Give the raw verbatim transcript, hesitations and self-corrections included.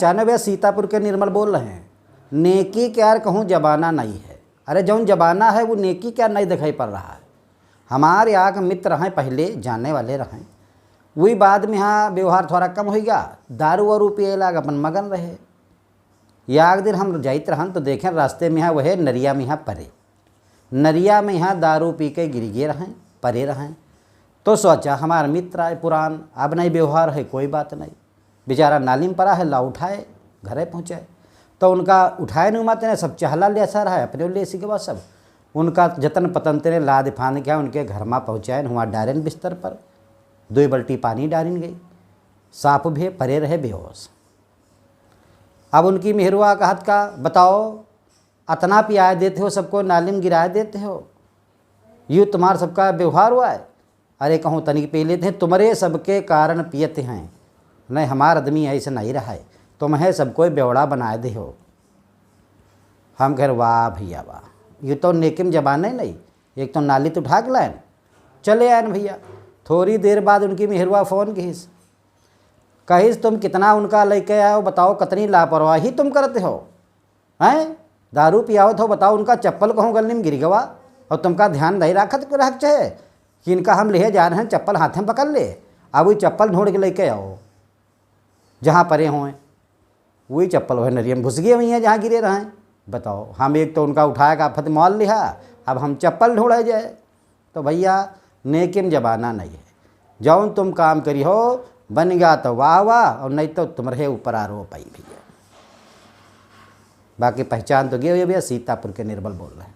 जानो भैया, सीतापुर के निर्मल बोल रहे हैं। नेकी के यार कहूँ जमाना नहीं है। अरे जौन जमाना है वो नेकी के यार नहीं दिखाई पड़ रहा है। हमारे यहाँ के मित्र हैं, पहले जाने वाले रहें, वही बाद में यहाँ व्यवहार थोड़ा कम होइगा, दारू वारू पिए लाग अपन मगन रहे। या एक दिन हम जाइत रहन तो देखें रास्ते में यहाँ वह नरिया में यहाँ परे, नरिया में यहाँ दारू पी के गिर गए रहें, परे रहें। तो सोचा हमार मित्र आए पुरान, अब नहीं व्यवहार है, कोई बात नहीं। बेचारा नाली में पड़ा है, ला उठाए, घरे पहुँचाए। तो उनका उठाए नहीं माते ने, सब चहला ले सा रहा है, अपने ले सी के बाद सब उनका जतन पतन तेने लाद फान के उनके घर में पहुँचाए, हुआ डारेन बिस्तर पर, दो बाल्टी पानी डारिन गई, साफ भे परे रहे बेहोश। अब उनकी मेहरुआ कहत का, बताओ, अतना पियाए देते हो, सबको नाली में गिराए देते हो, यू तुम्हार सबका व्यवहार हुआ है। अरे कहूँ तनिक पी लेते हैं, तुम्हरे सबके कारण पियत हैं, नहीं हमार आदमी ऐसे नहीं रहा है, तुम्हें सबको बेवड़ा बनाए दे हो। हम कह रहे, वाह भैया वाह, ये तो नेकिम जमाने नहीं। एक तो नाली तो उठा के लायन, चले आयन भैया। थोड़ी देर बाद उनकी मेहरुआ फोन किहिस, कहिस, तुम कितना उनका लेके आए हो, बताओ, कितनी लापरवाही तुम करते हो, हैं? दारू पियावत हो, बताओ, उनका चप्पल कहूँ गलनी में गिर गवा और तुमका ध्यान नहीं रखत, रख चाहे कि इनका हम ले जा रहे हैं, चप्पल हाथ में पकड़ ले, अब वही चप्पल ढूंढ के लेके आओ जहाँ परे हों। वही चप्पल वह नरिया में घुस गए हुई हैं जहाँ गिरे रहें। बताओ, हम एक तो उनका उठाए का आफत मौल लिहा, अब हम चप्पल ढूंढे जाए। तो भैया, नेकिम जमाना नहीं है, जौन तुम काम करी हो, बन गया तो वाह वाह, और नहीं तो तुम्हारे ऊपर आरोप आई भैया। बाकी पहचान तो गए हुए भैया, सीतापुर के निर्मल बोल रहे हैं।